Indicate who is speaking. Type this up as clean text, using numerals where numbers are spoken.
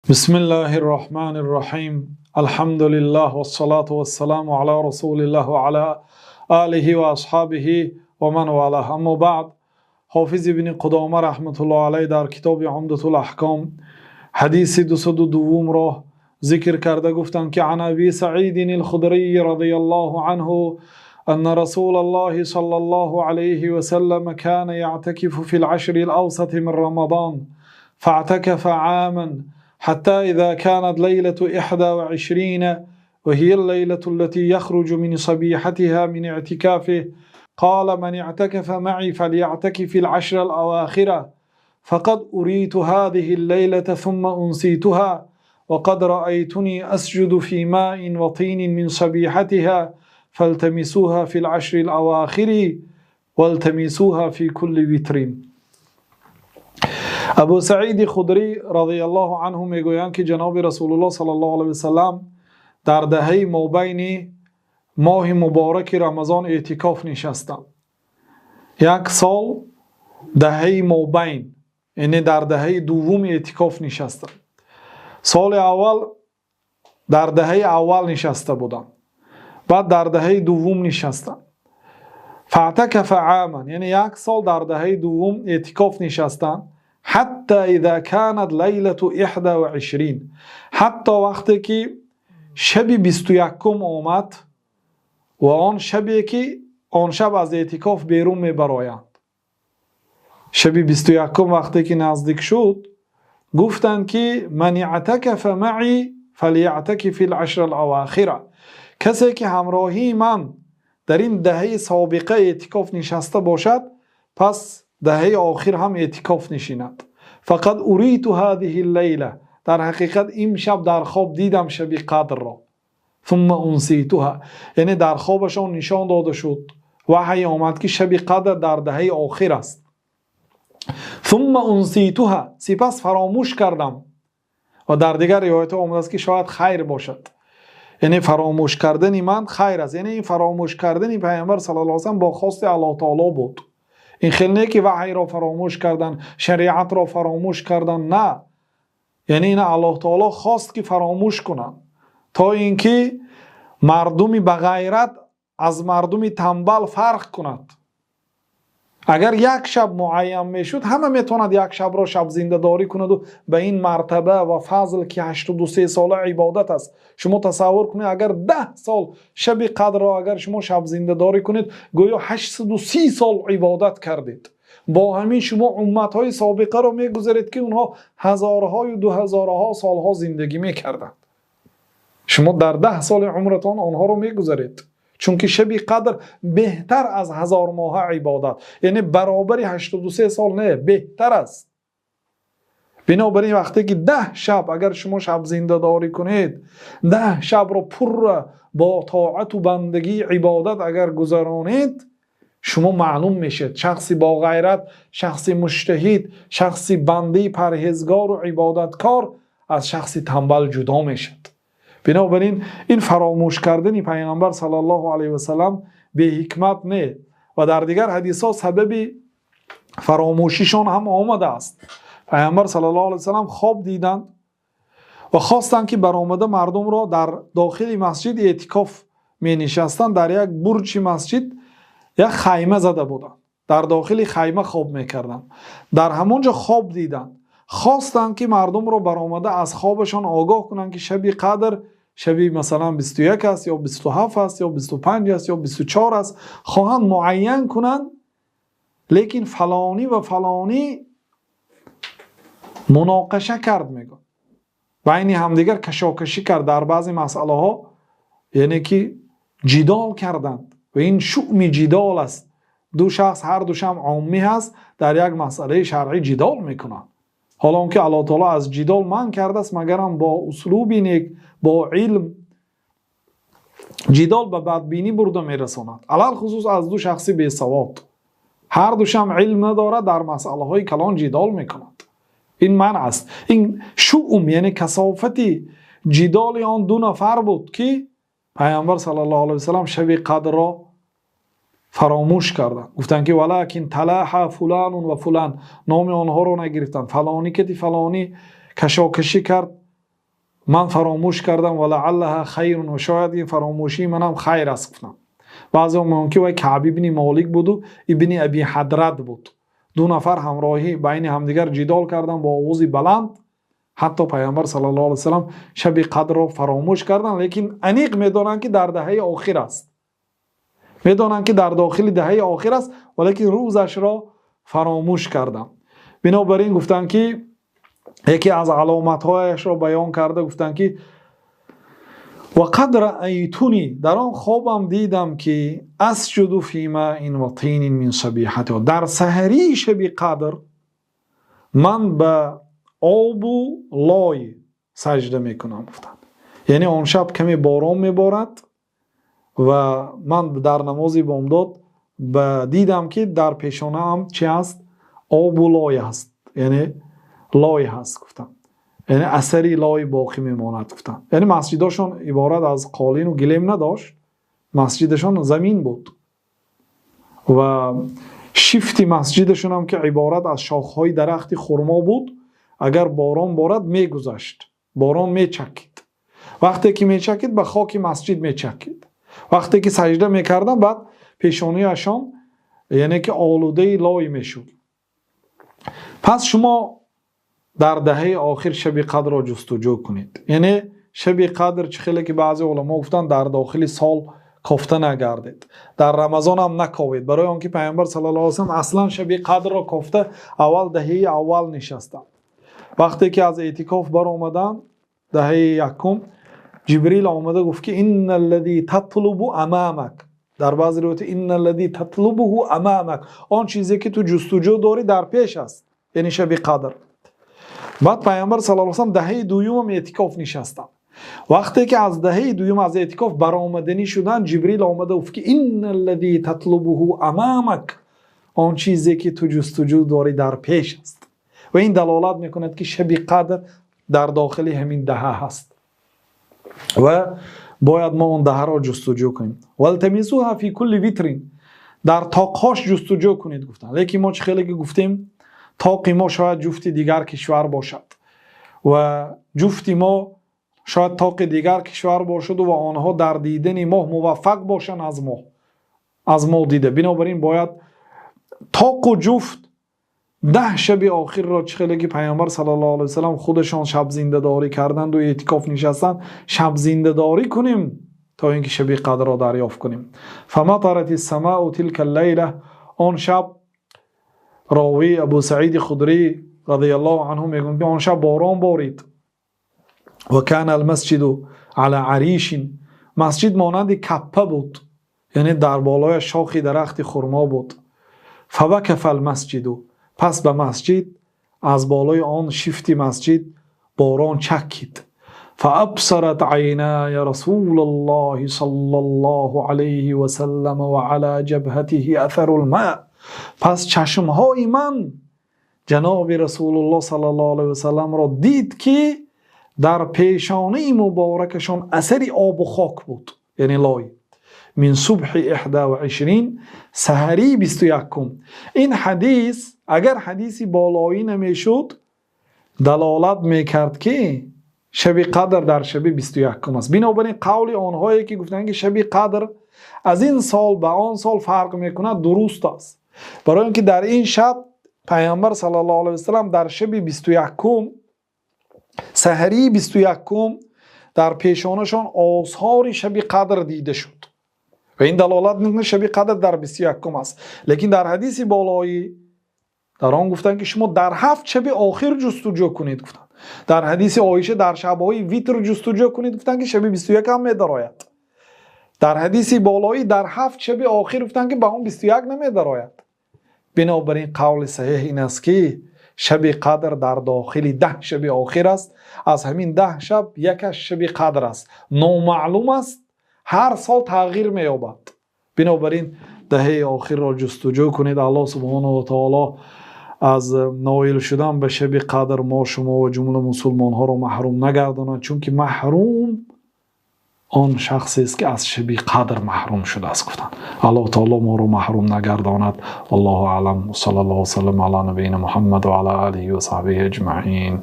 Speaker 1: Бисмиллаҳир Роҳманир Роҳим. Алҳамдулиллаҳ вассалату вассаламу ала расулиллаҳ ва ала олиҳи ва асҳобиҳи ва ман валаҳ. Аммо баъд, Ҳофиз Ибни Қудома раҳматуллоҳи алайҳ дар китоби Умдатул Аҳком ҳадиси 202-ро зикр карда гуфтанд, ки ан Аби Саидин Худрӣ разияллоҳу анҳу анна расулаллоҳи саллаллоҳу алайҳи васаллам кана яътакифу фил ашрил авсати мин Рамазон фаътакафа ъоман ҳатто изо канат лайлату иҳдо ва ишрина ва ҳиял лайлату аллатӣ яхруҷу мин сабиҳатиҳо мин иътикофиҳи қола ман иътакафа маъӣ фалйаътакифил ашрал авохира фақад уриту ҳозиҳил лайлата сумма унситуҳо ва қад раайтунӣ асҷуду фӣ моин ва тинин мин сабиҳатиҳо фалтамисуҳо фил ашрил авохири валтамисуҳо фӣ кулли витрин. Абу Саиди Худрӣ разияллоҳу анҳу мегӯянд, ки ҷаноби Расулуллоҳ саллаллоҳу алайҳи васаллам дар даҳаи мобайни моҳи мубораки Рамазон эътикоф нишастанд. Як сол даҳаи мобайн, яъне дар даҳаи дуввум эътикоф нишастанд. Соли аввал дар даҳаи аввал нишаста буданд, баъд дар даҳаи дуввум нишастанд. Фаътакафа ъоман, яъне як сол дар даҳаи дуввум эътикоф нишастанд. Ҳатто изо канат лайлату иҳдо ва ишрин, ҳатто вақте ки шаби 21-ум омад ва он шабе ки он шаб аз эътикоф берун мебароянд. Шаби 21-ум вақте ки наздик шуд, гуфтанд, ки ман иътакафа маъӣ фалйаътакифил ашрал авохира, касе ки ҳамроҳии ман дар ин даҳаи собиқа эътикоф нишаста бошад, пас даҳаи охир ҳам эътикоф нишинад. Фақад уриту ҳозиҳил лайла, дар ҳақиқат имшаб дар хоб дидам шаби қадрро. Сумма унситуҳа, яъне дар хобашон нишон дода шуд, ваҳй омад, ки шаби қадр дар даҳаи охир аст. Сумма унситуҳа, сипас фаромӯш кардам. Ва дар дигар ривоятҳо омадааст, ки шояд хайр бошад, яъне фаромӯш кардани ман хайр аст. Яъне ин фаромӯш кардани Пайғамбар саллаллоҳу алайҳи васаллам бо хости Аллоҳ таоло буд. Ин хел не, ки ваҳйро фаромӯш кардан, шариатро фаромӯш кардан, на, яъне ина Аллоҳ таоло хост, ки фаромӯш кунанд, то ин ки мардуми бағайрат аз мардуми тамбал фарқ кунад. Агар як шаб муайян мешуд, ҳама метавонад як шабро шабзиндадорӣ кунаду ба ин мартаба ва фазл, ки 83 сола ибодат аст. Шумо тасаввур кунед, агар 10 сол шаби қадрро агар шумо шабзиндадорӣ кунед, гӯё 830 сол ибодат кардед. Бо ҳамин шумо умматҳои собиқаро мегузаред, ки онҳо ҳазорҳою дуҳазорҳо солҳо зиндагӣ мекарданд. Шумо дар 10 соли умратон онҳоро мегузаред, чунки шаби қадр беҳтар аз 1000 моҳа ибодат, яъне баробари 83 сол не, беҳтар аст. Бинобар ин, вақте ки 10 шаб агар шумо шабзиндадорӣ кунед, 10 шабро пурра бо тоату бандагӣ, ибодат агар гузаронед, шумо маълум мешед шахси боғайрат, шахси муҷтаҳид, шахси бандаи парҳезгору ибодаткор аз шахси тамбал ҷудо мешад. Бинобар ин, ин фаромӯш кардани Пайғамбар саллаллоҳу алайҳи васаллам беҳикмат не. Ва дар дигар ҳадисҳо сабаби фаромӯшишон ҳам омадааст. Пайғамбар саллаллоҳу алайҳи васаллам хоб диданд ва хостанд, ки баромада мардумро, дар дохили масҷид эътикоф менишастанд, дар як бурҷи масҷид як хайма зада буданд, дар дохили хайма хоб мекарданд. Дар ҳамон ҷо хоб диданд, хостанд, ки мардумро баромада аз хобашон огоҳ кунанд, ки шаби қадр шаби масалан 21 аст ё 27 аст ё 25 аст ё 24 аст, хоҳанд муайян кунанд. Лекин фалонӣ ва фалонӣ муноқаша кард, мегӯ, байни ҳамдигар кашокашӣ кард дар баъзе масъалаҳо, яъне ки ҷидол карданд. Ва ин шуъми ҷидол аст. Ду шахс, ҳар душам оммӣ ҳаст, дар як масъалаи шаръӣ ҷидол мекунанд, ҳоло он ки Аллоҳ таоло аз ҷидол манъ кардааст, магарам бо услуби нек, бо илм. Ҷидол ба бадбинӣ бурда мерасонад, алалхусус аз ду шахси бесавод, ҳар душам илм надорад, дар масъалаҳои калон ҷидол мекунад. Ин манъ аст. Ин шуъм, яъне касофати ҷидоли он ду нафар буд, ки Пайғамбар саллаллоҳу алайҳи васаллам шаби қадрро фаромӯш карданд. Гуфтанд, ки валакин талаҳа фуланун ва фулан, номи онҳоро нагирифтанд, фалонӣ кати фалонӣ кашокашӣ кард. Ман фаромӯш кардам, ва лааллаҳа хайрун, ва шояд ин фаромӯшии манам хайр аст, гуфтам. Баъзеҳо мегӯянд, ки вай Каъб ибни Молик буд ва ибни Абӣ Ҳадрад буд. Ду нафар ҳамроҳӣ байни ҳамдигар ҷидол карданд бо овози баланд, ҳатто Паёмбар саллаллоҳу алайҳи васаллам шаби қадрро фаромӯш карданд, лекин аниқ медонанд, ки дар даҳаи охир аст. Медонанд, ки дар дохили даҳаи охир аст, валекин рӯзашро фаромӯш карданд. Бинобар ин гуфтанд, ки яке аз аломатҳояшро баён карда гуфтанд, ки ва қад раайтунӣ, дар он хобам дидам, ки асҷуду фӣ моин ва тинин мин сабиҳатиҳо, дар саҳарии шаби қадр ман ба обу лой саҷда мекунам, гуфтанд. Яъне он шаб каме борон меборад ва ман дар намози бомдод дидам, ки дар пешонаам чӣ ҳаст? Обу лой ҳаст, яъне лой ҳаст, гуфтанд. Яъне асари лой боқӣ мемонад, гуфтанд. Яъне масҷидҳошон иборат аз қолин ва гилем надошт, масҷидашон замин буд ва шифти масҷидашон ҳам, ки иборат аз шохҳои дарахти хурмо буд, агар борон борад мегузашт, борон мечакид. Вақте ки мечакид, ба хоки масҷид мечакид. Вақте ки саҷда мекарданд, баъд пешонаашон яъне ки олудаи лой мешуд. Пас шумо дар даҳаи охир шаби қадрро ҷустуҷӯ кунед. Яъне шаби қадр, чӣ хеле ки баъзе уламо гуфтанд, дар дохили сол кофта нагардед, дар Рамазон ҳам наковед, барои он ки Паёмбар саллаллоҳу алайҳи васаллам аслан шаби қадрро кофта аввал даҳаи аввал нишастанд. Вақте ки аз эътикоф баромаданд даҳаи якум, Ҷибрил омада гуфт, ки инналлазӣ татлубу амамак, дар баъзе ривоятҳо инналлазӣ татлубуҳу амамак, он чизе ки ту ҷустуҷӯ дорӣ дар пеш аст, яъне шаби қадр. Баъд Паёмбар саллаллоҳу алайҳи васаллам даҳаи дуюм ҳам эътикоф нишастанд. Вақте ки аз даҳаи дуюм аз эътикоф баромаданӣ шуданд, Ҷибрил омада гуфт, ки инналлазӣ татлубуҳу амамак, он чизе ки ту ҷустуҷӯ дорӣ дар пеш аст. Ва ин далолат мекунад, ки шаби қадр дар дохили ҳамин даҳа ҳаст ва бояд мо он даҳаро ҷустуҷӯ кунем. Валтамисуҳа фи кулли витрин, дар тоқҳош ҷустуҷӯ кунед, гуфтанд. Лекин мо чӣ хеле ки гуфтем, тоқи мо шояд ҷуфти дигар кишвар бошад ва ҷуфти мо шояд тоқи дигар кишвар бошад ва онҳо дар дидани моҳ муваффақ бошанд, аз мо дида. Бинобар ин бояд тоқу ҷуфт 10 шаби охирро, чӣ хеле ки Паёмбар саллаллоҳу алайҳи васаллам худашон шаб зиндадорӣ карданд ва эътикоф нишастанд, шаб зиндадорӣ кунем то инки шаби қадрро дарёфт кунем. Фаматарат ас-самау тилка ал-лайла, он шаб ровӣ Абу Саид Худрӣ радияллоҳу анҳу мегӯяд, ки он шаб борон борид. Ва кана ал-масҷиду ала аришин, масҷид монанди каппа буд, яъне дар болои шохи дарахти хурмо буд. Фавакафа ал-масҷиду, пас ба масҷид аз болои он шифти масҷид борон чакид. فأبصرت عيناي رسول الله صلى الله عليه وسلم وعلى جبهته أثر الماء، пас чашмҳои ман ҷаноби Расулуллоҳ саллаллоҳу алайҳи васалламро дид, ки дар пешонаи муборакашон асари обу хок буд, яъне лой. Мин субҳи 21, саҳарии 21-ум. Ин ҳадис агар ҳадиси болоӣ намешуд, далолат мекард, ки шаби қадр дар шаби 21-ум аст. Бинобар ин қавли онҳое ки гуфтанд, ки шаби қадр аз ин сол ба он сол фарқ мекунад, дуруст аст, барои он ки дар ин шаб Паёмбар саллаллоҳу алайҳи васаллам дар шаби 21-ум, саҳарии 21-ум, дар пешонашон осори шаби қадр дида шуд ва ин далолат мекунад, шаби қадр дар 21-ум аст. Лекин дар ҳадиси болоӣ дар он гуфтанд, ки шумо дар 7 шаби охир ҷустуҷӯ кунед, гуфтанд. Дар ҳадиси Оиша дар шабҳои витр ҷустуҷӯ кунед, гуфтанд, ки шаби 21 ҳам медарояд. Дар ҳадиси болоӣ дар 7 шаби охир гуфтанд, ки ба он 21 намедарояд. Бинобар ин қавли саҳеҳ ин аст, ки шаби қадр дар дохили 10 шаби охир аст. Аз ҳамин 10 шаб якаш шаби қадр аст, номаълум аст, ҳар сол тағйир меёбад. Бинобар ин даҳаи охирро ҷустуҷӯ кунед. Аллоҳ субҳонаҳу ва таоло аз ноил шудан ба шаби қадр мо, шумо ва ҷумла мусулмонҳоро маҳрум нагардонад, чунки маҳрум он шахсест, ки аз шаби қадр маҳрум шудааст, гуфтанд. Аллоҳ таоло моро маҳрум нагардонад. Аллоҳу аълам. Саллаллоҳу васаллам ала набийина Муҳаммад ва ала олиҳи ва саҳбиҳи аҷмаин.